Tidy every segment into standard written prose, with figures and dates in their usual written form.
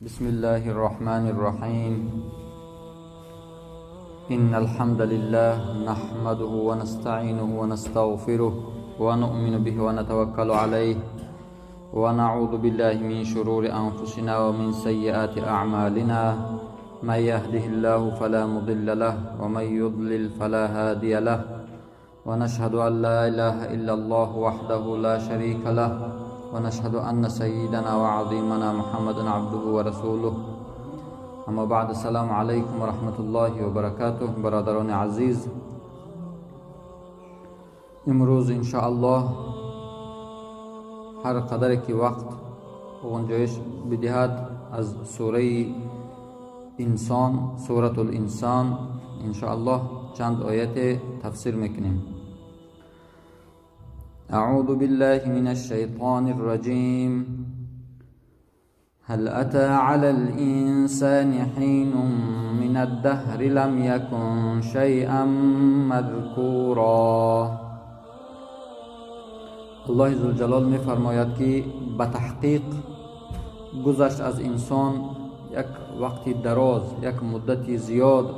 بسم الله الرحمن الرحيم. إن الحمد لله نحمده ونستعينه ونستغفره ونؤمن به ونتوكل عليه ونعوذ بالله من شرور أنفسنا ومن سيئات أعمالنا. من يهده الله فلا مضل له ومن يضلل فلا هادي له. ونشهد أن لا إله إلا الله وحده لا شريك له ونشهد أن سيدنا وعظيمنا محمد عبده ورسوله. اما بعد، السلام علیکم و رحمت الله و برکاته. برادران عزیز، امروز ان شاء الله هر قدر که وقت گنجایش بدهد از سوره انسان، سورة الانسان، ان شاء الله چند آیت تفسیر میکنیم. اعوذ بالله من الشیطان الرجیم. هل أتى على الإنسان حين من الدهر لم يكن شيئا مذكورا. الله ذوالجلال می‌فرماید که به تحقیق گذشت از انسان یک وقتی دراز، یک مدتی زیاد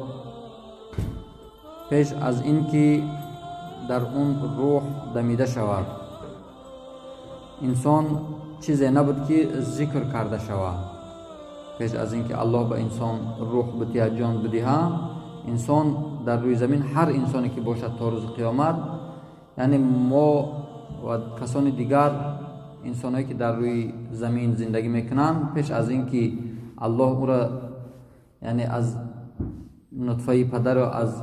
پیش از اینکه در اون روح دمیده شود. انسان چیزی نبود که ذکر کرده شود. پیش از اینکه الله به انسان روح بدهد، جان بدهد، انسان در روی زمین هر انسانی که باشد تا روز قیامت، یعنی ما و کسان دیگر انسانهایی که در روی زمین زندگی میکنند، پیش از اینکه الله او را یعنی از نطفه پدر و از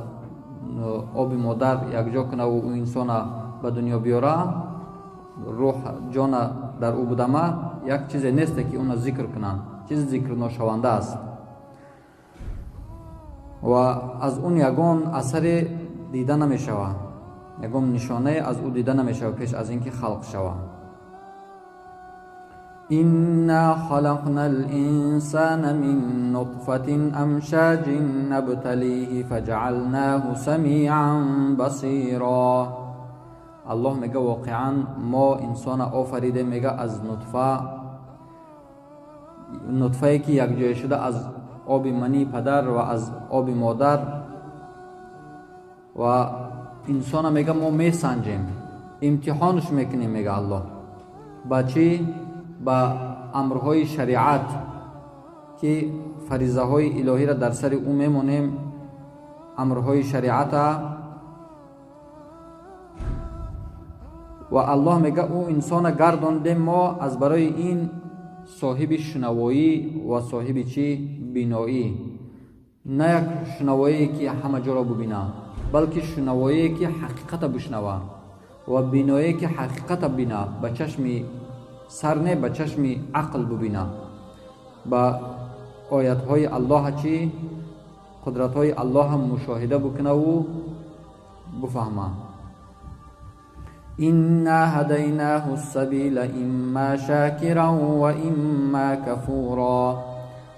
آب مادر یکجا کنه و او انسان به دنیا بیاره، روح جان در او بودمه، یک چیز نیست که اون ذکر کنند، چیز ذکر ناشونده است و از اون یگان اثر دیده نمیشود، یگان نشانه از او دیده نمیشود پیش از اینکه خلق شود. إنا خلقنا الإنسان من نطفة أمشاج نبتليه فجعلناه سميعا بصيرا. الله میگه واقعا ما انسان آفریده، میگه از نطفه، نطفه که یک جای شده از آب منی پدر و از آب مادر، و انسان میگه ما میسنجیم، امتحانش میکنیم. میگه الله با چی؟ با امرهای شریعت که فریضه های الهی را در سر او میمونیم، امرهای شریعت. و الله میگه او انسان گرداندیم ما از برای این صاحب شنوایی و صاحب چی؟ بینایی. نه یک شنوایی که همه جا را ببینه، بلکه شنوایی که حقیقت بشنوه و بینایی که حقیقت بینه، به چشم سر نه، به چشم عقل ببینه، با آیت های الله چی؟ قدرت های الله مشاهده بکنه و بفهمه. إنا هديناه السبيل إما شاكرا وإما كفورا.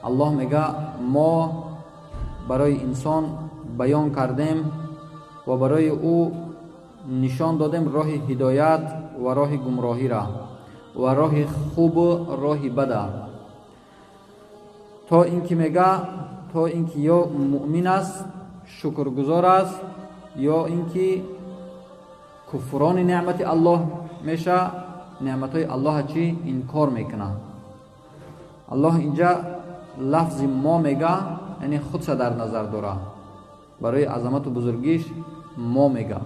الله میگه ما برای انسان بیان کردیم و برای او نشان دادیم راه هدایت و راه گمراهی را و راه خوب و راه بد، تا اینکه میگه تا اینکه یا مؤمن است، شکرگزار است، یا اینکه کفران نعمت الله میشه، نعمت های الله چی؟ انکار میکنه. الله اینجا لفظ ما میگه، یعنی خودش در نظر داره، برای عظمت و بزرگیش ما میگه.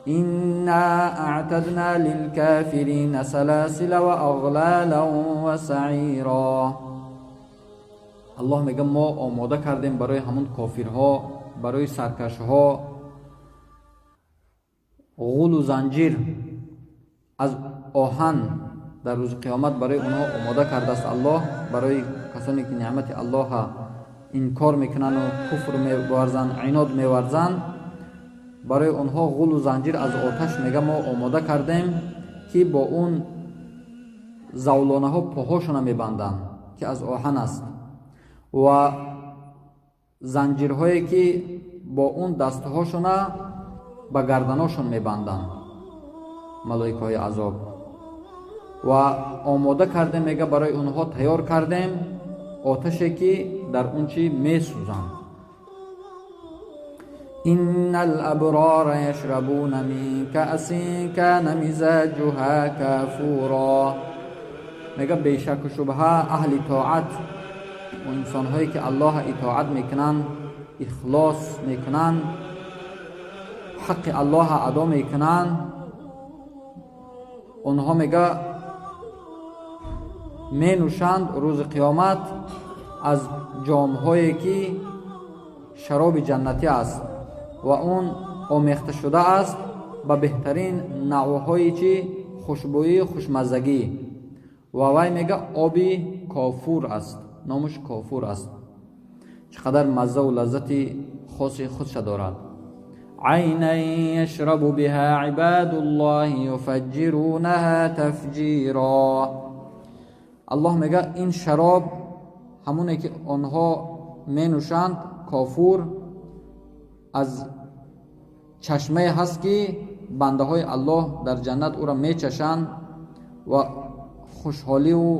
إنا اعتدنا للكافرين سلاسل وأغلالا وسعيرا. الله میگه ما آماده کردیم برای همون کافرها، برای سرکشها غول و زنجیر از آهن در روز قیامت برای اونها آماده کرده است الله، برای کسانی که نعمت الله انکار میکنن و کفر میورزن، عناد میورزن، برای اونها غول و زنجیر از آتش میگه ما آماده کردیم که با اون زولانه ها پاهاشون میبندن که از آهن است، و زنجیرهایی که با اون دستهاشون به گردناشون میبندن ملائکه های عذاب. Ва омода кардем, мега, барои онҳо тайёр кардем оташе, ки дар он чӣ месӯзанд. إن الأبرار يشربون من كأس كان مزاجها كافورا. Мега, бешаку шубҳа, аҳли тоат ва инсонҳое, ки Аллоҳа итоат мекунанд, ихлос мекунанд, ҳаққи Аллоҳа адо мекунанд, онҳо, мега, менӯшанд рӯзи қиёмат аз ҷомҳое, ки шароби ҷаннатӣ аст ва он омехта шуда аст ба беҳтарин навъҳои чӣ хушбӯӣ, хушмаззагӣ. Ва вай, мега, оби кофур аст, номаш кофур аст. Чӣ қадар маззаву лаззати хоси худша дорад. عينا يشرب بها عباد الله يفجرونها تفجيرا. Аллоҳ мега, ин шароб, ҳамоне ки онҳо менӯшанд, кофур, аз чашмае ҳаст, ки бандаҳои Аллоҳ дар ҷаннат ӯро мечашанд ва хушҳоливу,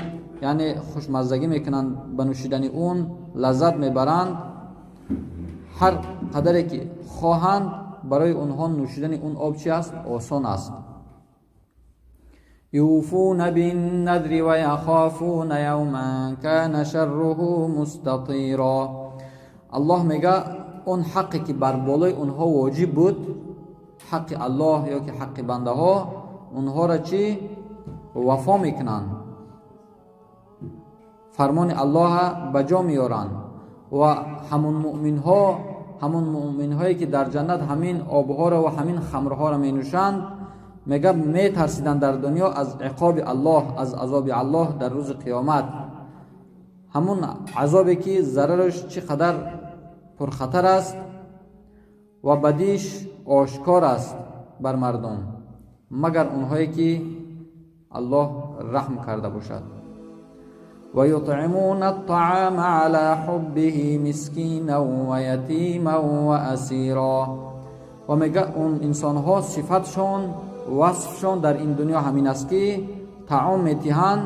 яъне, хушмаззагӣ мекунанд, ба нӯшидани он лаззат мебаранд. Ҳар қадаре ки хоҳанд, барои онҳо нӯшидани он об чи аст? Осон аст. يوفون بالنذر ويخافون يوما كان شره مستطيرا. Аллоҳ мега, он ҳаққе ки бар болои онҳо воҷиб буд, ҳаққи Аллоҳ ё ки ҳаққи бандаҳо, онҳоро чӣ вафо мекунанд, фармони Аллоҳа ба ҷо меоранд. Ва ҳамун муъминҳо, ҳамун муъминҳое ки дар ҷаннат ҳамин обҳоро ва ҳамин хамрҳоро менӯшанд, мега, метарсиданд дар дунё аз иқоби Аллоҳ, аз азоби Аллоҳ дар рӯзи қиёмат, ҳамун азобе ки зарараш чӣ қадар пурхатар аст ва бадиш ошкор аст бар мардум, магар онҳое ки Аллоҳ раҳм карда бошад. ويطعمون الطعام على حبه مسكينا ويتيما وأسيرا. Ва мега, он инсонҳо сифатшон, васфшон дар ин дунё ҳамин аст, ки таом метиҳанд,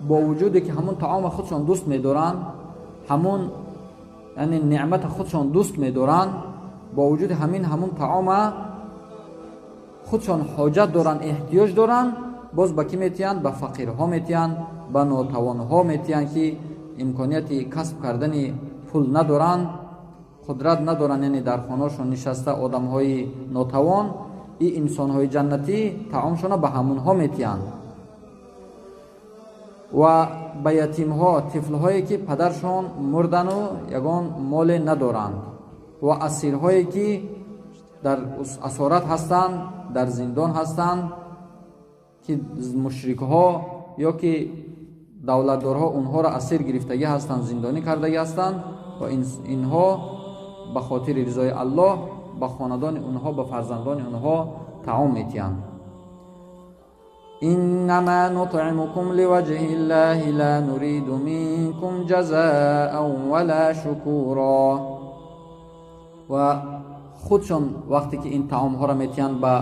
бо вуҷуде ки ҳамун таома худшон дӯст медоранд, ҳамун, яъне, неъмата худшон дӯст медоранд, бо вуҷуди ҳамин, ҳамун таома худшон ҳоҷат доранд, эҳтиёҷ доранд, боз ба кӣ метиҳанд? Ба фақирҳо метиҳанд, ба нотавонҳо метиҳанд, ки имконияти касб кардани пул надоранд, қудрат надоранд, яъне дар хонаашон нишаста одамҳои нотавон. И инсонҳои ҷаннатӣ таомшона ба ҳамунҳо метиҳанд ва ба ятимҳо, тифлҳое ки падаршон мурдану ягон моле надоранд, ва асирҳое ки дар асорат ҳастанд, дар зиндон ҳастанд, ки мушрикҳо ё ки давлатдорҳо онҳоро асир гирифтагӣ ҳастанд, зиндонӣ кардагӣ ҳастанд, ва инҳо ба хотири ризои Аллоҳ ба хонадони онҳо, ба фарзандони онҳо таом метиҳанд. إنما نطعمكم لوجه الله لا نريد منكم جزاء ولا شكورا. Ва худшон вақте ки ин таомҳоро метиҳанд ба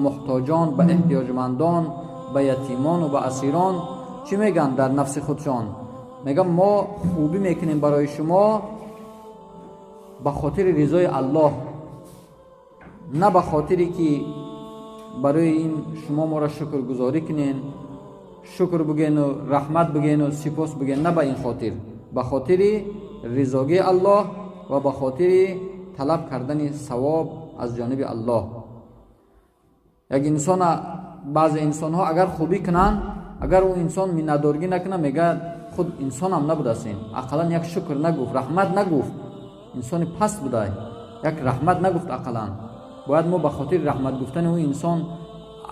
муҳтоҷон, ба эҳтиёҷмандон, ба ятимону ба асирон, чӣ мегӯянд дар нафси худшон? Мегӯянд, мо хубӣ мекунем барои шумо ба хотири ризои Аллоҳ, на ба хотире ки барои ин шумо моро шукргузорӣ кунен, шукр бигӯену, раҳмат бигӯену, сипос бигӯен. На ба ин хотир, ба хотири ризогии Аллоҳ ва ба хотири талаб кардани савоб аз ҷониби Аллоҳ. Як инсона баъзе инсонҳо агар хубӣ кунанд, агар ӯ инсон миннатдоргӣ накунад, мегӯяд, худ инсонам набудааст ин, ақаллан як шукр нагуфт, раҳмат нагуфт, инсони паст будай, як раҳмат нагуфт. Ақаллан бояд мо ба хотири раҳмат гуфтани ӯ инсон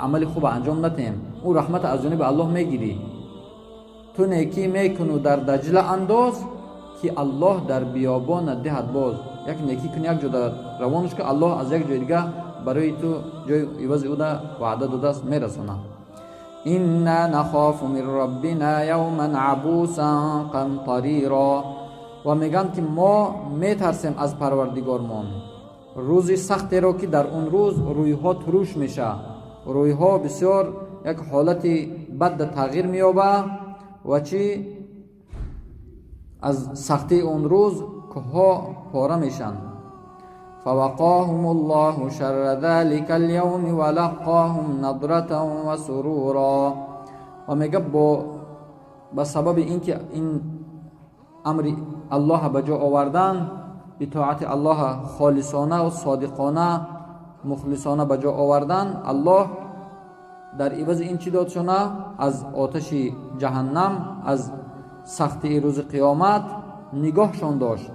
амали хуба анҷом натиҳем. Ӯ раҳмата аз ҷониби Аллоҳ мегирӣ. Ту некӣ мекуну дар Даҷла андоз, ки Аллоҳ дар биёбона диҳад боз. Як некӣ кун, як ҷода равонаш ки, Аллоҳ аз як ҷои дига барои ту ҷои ивази ӯда ваъда додааст, мерасонад. إنا نخاف من ربنا يوما عبوسا قمطريرا. Ва мегӯянд, ки мо метарсем аз Парвардигормон рӯзи сахтеро, ки дар он рӯз рӯйҳо туруш мешавад, рӯйҳо бисёр, як ҳолати бад тағйир меёбад ва чӣ аз сахтии он рӯз кӯҳҳо пора мешаванд. فوقاهم الله شر ذلك اليوم ولقاهم نضرة وسرورا. و میگه با سبب اینکه این امر الله به جا آوردن، اطاعت الله خالصانه و صادقانه مخلصانه به جا آوردن، الله در عوض این چی داد شونه؟ از آتش جهنم، از سختی روز قیامت نگاهشان داشت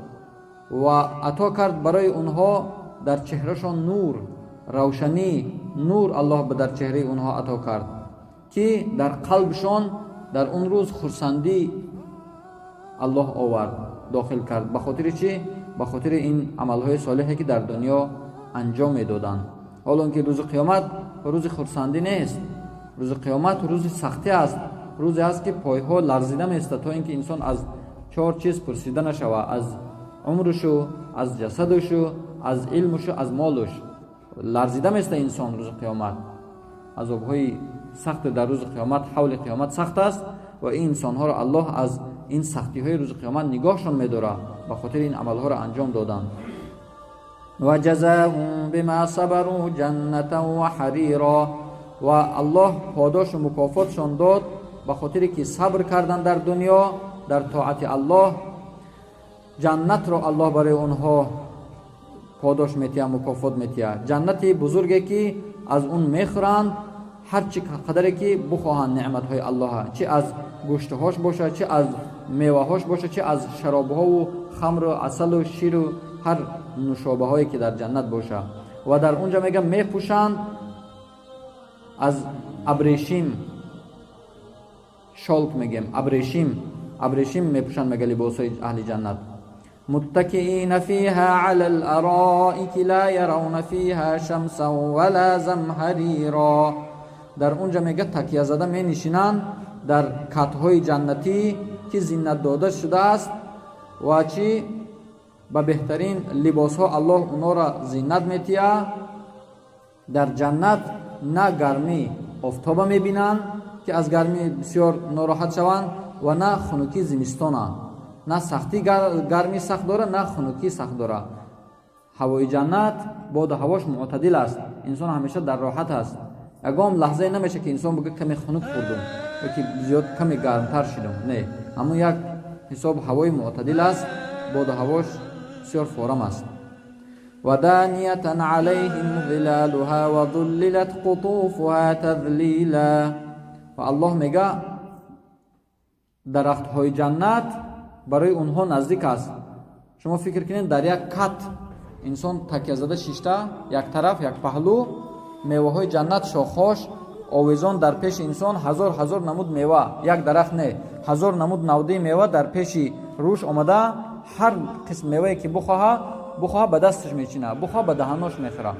و عطا کرد برای اونها در چهرهشان نور، روشنی، نور الله به در چهره اونها عطا کرد که در قلبشان در اون روز خرسندی الله آورد، داخل کرد. به خاطر چی؟ به خاطر این عملهای صالحی که در دنیا انجام میدادند. حالا که روز قیامت روز خرسندی نیست، روز قیامت روز سختی است، روزی است که پایها لرزیده می‌ایستد تا اینکه انسان از چهار چیز پرسیده نشود: از عمرشو، از جسدشو، از علمشو، از مالش. لرزیده می‌ایستد انسان روز قیامت. عذابهای سخت در روز قیامت، حول قیامت سخت است و این انسانها را الله از این سختی های روز قیامت نگاهشان می‌دارد به خاطر این عملها را انجام دادن. و جزاهم بما صبروا جنة و حریرا. و الله پاداش و مکافاتشان داد به خاطر که صبر کردن در دنیا در طاعت الله. جنت را الله برای آنها پاداش میتیه، مکافات میتیه. جنت بزرگی که از اون میخورند هر چی قدری که بخواهند نعمت های الله، چه از گوشتهاش باشه، چه از میوه‌هاش باشه، چه از شرابها و خمر و عسل و شیر و هر نوشابه هایی که در جنت باشه. و در اونجا میگه میپوشند از ابریشیم، شالک میگیم، ابریشیم، ابریشیم میپوشند میگه لباسهای اهل جنت. متکئین فیها علی الارائک لا یرون فیها شمسا ولا زمهریرا. در اونجا میگه تکیه زده می نشینند در کتهای جنتی که زینت داده شده است و چی به بهترین لباس ها الله اونا را زینت میتیه. در جنت نه گرمی آفتاب میبینند که از گرمی بسیار ناراحت شوند و نه خنکی زمستان، نه سختی گرمی سخت داره، نه خنکی سخت داره. هوای جنت باد هواش معتدل است، انسان همیشه در راحت است. یگام لحظه نمیشه که انسان بگه کمی خنک خوردم یا که زیاد کمی گرمتر شدم، نه، اما یک حساب هوای معتدل است، باد هواش بسیار فارم است. و دانیة علیهم ظلالها و ذللت قطوفها تذلیلا. و الله میگه درخت های جنت برای اونها نزدیک است. شما فکر کنید در یک کت انسان تکیه زده شیشته، یک طرف یک پهلو، میوه های جنت شاخاش آویزان در پیش انسان، هزار هزار نمود میوه، یک درخت نه، هزار نمود نوده میوه در پیش روش آمده. هر قسم میوه که بخواه به دستش میچینه، بخواه به دهانش میخوره،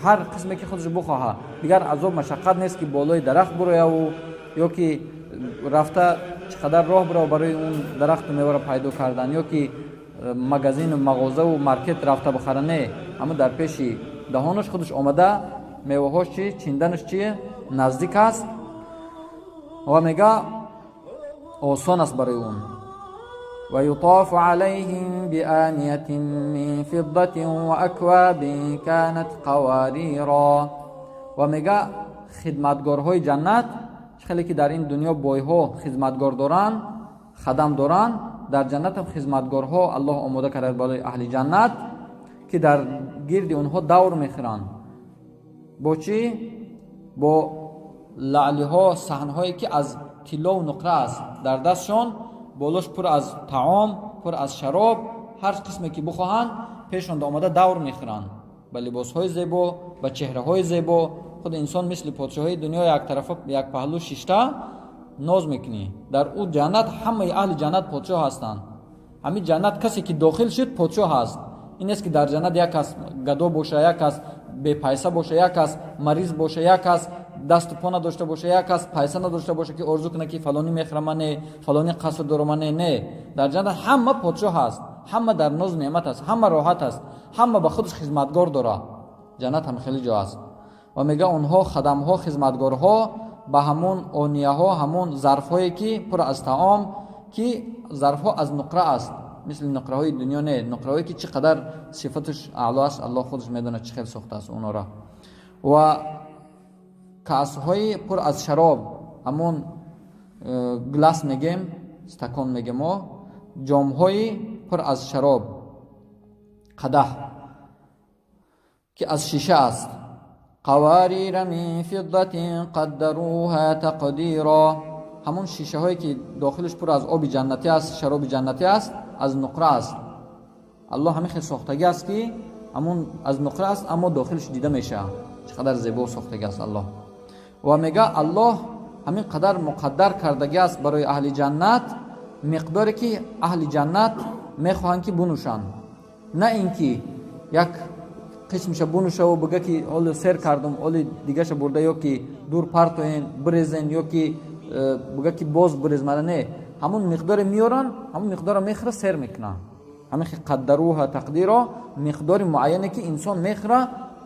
هر قسمی که خودش بخواه. دیگر عذاب مشقت نیست که بالای درخت بروی و یا که رفته چقدر راه برو برای اون درخت میوه را پیدا کردن، یا که مگازین و مغازه و مارکت رفته بخره، نه، اما در پیش دهانش خودش آمده، میوه‌هاش چی چیندنش چیه نزدیک است و میگه آسان است برای اون. و یطاف علیهم بآنیة من فضة و اکواب کانت قواریرا. و میگه خدمتگارهای جنت، خیلی که در این دنیا بایها خدمتگار دارن، خدم دارن، در جنت هم خدمتگارها الله آماده کرده برای اهل جنت که در گرد اونها دور میخورند. با چی؟ با لعلی ها، صحن هایی که از طلا و نقره است در دستشان، بالاش پر از طعام، پر از شراب، هر قسمی که بخواهند پیششان آماده دور میخورند، با لباس های زیبا، با چهره های زیبا. خود انسان مثل پادشاهی دنیا یک طرف یک پهلو شیشته ناز میکنی. در او جنت همه اهل جنت پادشاه هستند. همین جنت کسی که داخل شد پادشاه هست. این نیست که در جنت یک کس گدا باشه، یک کس بی پیسه باشه، یک کس مریض باشه، یک کس دست و پا نداشته باشه، یک کس پیسه نداشته باشه که آرزو کنه که فلانی میخرم نه، فلانی قصر دارم نه. نه، در جنت همه پادشاه هست، همه در ناز نعمت است، همه راحت است، همه به خودش خدمتگار داره. جنت هم خیلی جا است. و میگه اونها خدمها، خدمتگارها ба ҳамон онияҳо, ҳамон зарфҳое ки пур аз таом, ки зарфҳо аз нуқра аст, мисли нуқраҳои дунё не, нуқраҳое ки чӣ қадар сифаташ аъло аст, Аллоҳ худаш медонад чӣ хел сохтааст онора. Ва каъсҳои пур аз шароб, ҳамон глас мегем, стакон мегем мо, ҷомҳои пур аз шароб, қадаҳ ки аз шиша аст. Қаварира мин фиддатин қаддаруҳа тақдира. Ҳамон шишаҳое ки дохилаш пур аз оби ҷаннатӣ аст, шароби ҷаннатӣ аст, аз нуқра аст. Аллоҳ ҳамин хел сохтагӣ аст ки ҳамон аз нуқра аст, аммо дохилаш дида мешавад. Чӣ қадар зебо сохтагӣ аст Аллоҳ. Ва мега Аллоҳ ҳамин қадар муқаддар кардагӣ аст барои аҳли ҷаннат, миқдоре ки аҳли ҷаннат мехоҳанд ки бунӯшанд, на ин ки як қисмша бунӯшаву бига ки ҳоло сер кардум, ҳоли дигаша бурда ё ки дур партоен, бирезен, ё ки бига ки боз бирез мара, не, ҳамон миқдоре меёранд, ҳамон миқдорро мехӯра, сер мекунанд. Ҳамин хел қаддаруҳа тақдиро, миқдори муайяне ки инсон мехӯра,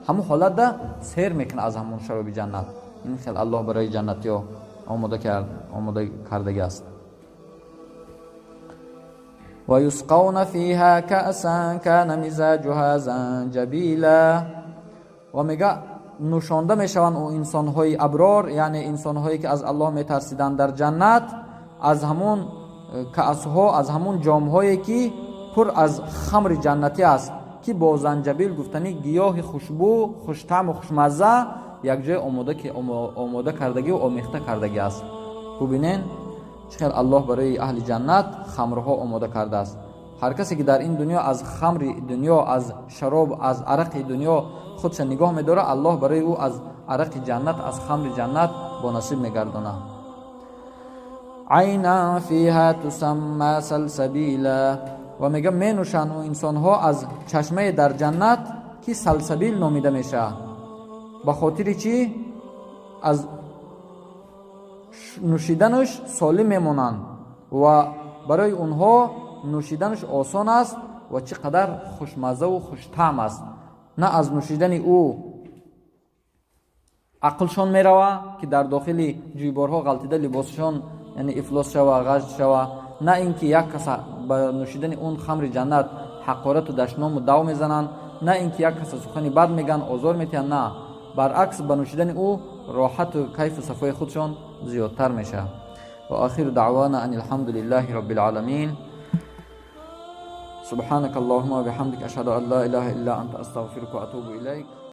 ҳамон ҳолатда сер мекунад аз ҳамон шароби ҷаннат. Ин хел Аллоҳ барои ҷаннатиҳо омода кардагӣ аст. Ва юсқавна фиҳа каъсан кана мизаҷуҳа занҷабила. Ва мега нӯшонда мешаванд ӯ инсонҳои аброр, яъне инсонҳое ки аз Аллоҳ метарсиданд дар ҷаннат, аз ҳамон каъсҳо, аз ҳамон ҷомҳое ки пур аз хамри ҷаннатӣ аст, ки бо занҷабил, гуфтани гиёҳи хушбӯ, хуштаъму хушмазза якҷоя омода кардагӣ омехта кардагӣ аст. Бубинен чӣ хел Аллоҳ барои аҳли ҷаннат хамрҳо омода кардааст. Ҳар касе ки дар ин дунё аз хамри дунё, аз шароб, аз арақи дунё худша нигоҳ медорад, Аллоҳ барои ӯ аз арақи ҷаннат, аз хамри ҷаннат бонасиб мегардонад. Айнан фиҳа тусамма салсабила. Ва мега менӯшанд ӯ инсонҳо аз чашмае дар ҷаннат ки салсабил номида мешавад. Ба хотири чӣ? Аз нӯшиданаш солим мемонанд ва барои онҳо нӯшиданаш осон аст ва чӣ қадар хушмаззаву хуштаъм аст. На аз нӯшидани ӯ ақлшон мерава, ки дар дохили ҷӯйборҳо ғалтида либосшон, яъне ифлос шава, ғажд шава, на ин ки як каса ба нӯшидани он хамри ҷаннат ҳақорату дашному дав мезананд, на ин ки як каса сухани бад мегӯянд, озор метиҳанд, на, баръакс, ба нӯшидани ӯ роҳату кайфу сафои худшон зиёдтар мешавад. Ва ахиру даъвана ан алҳамду лиллаҳи робби лъаламин. سبحانك اللهم وبحمدك، أشهد أن لا إله إلا أنت، أستغفرك وأتوب إليك.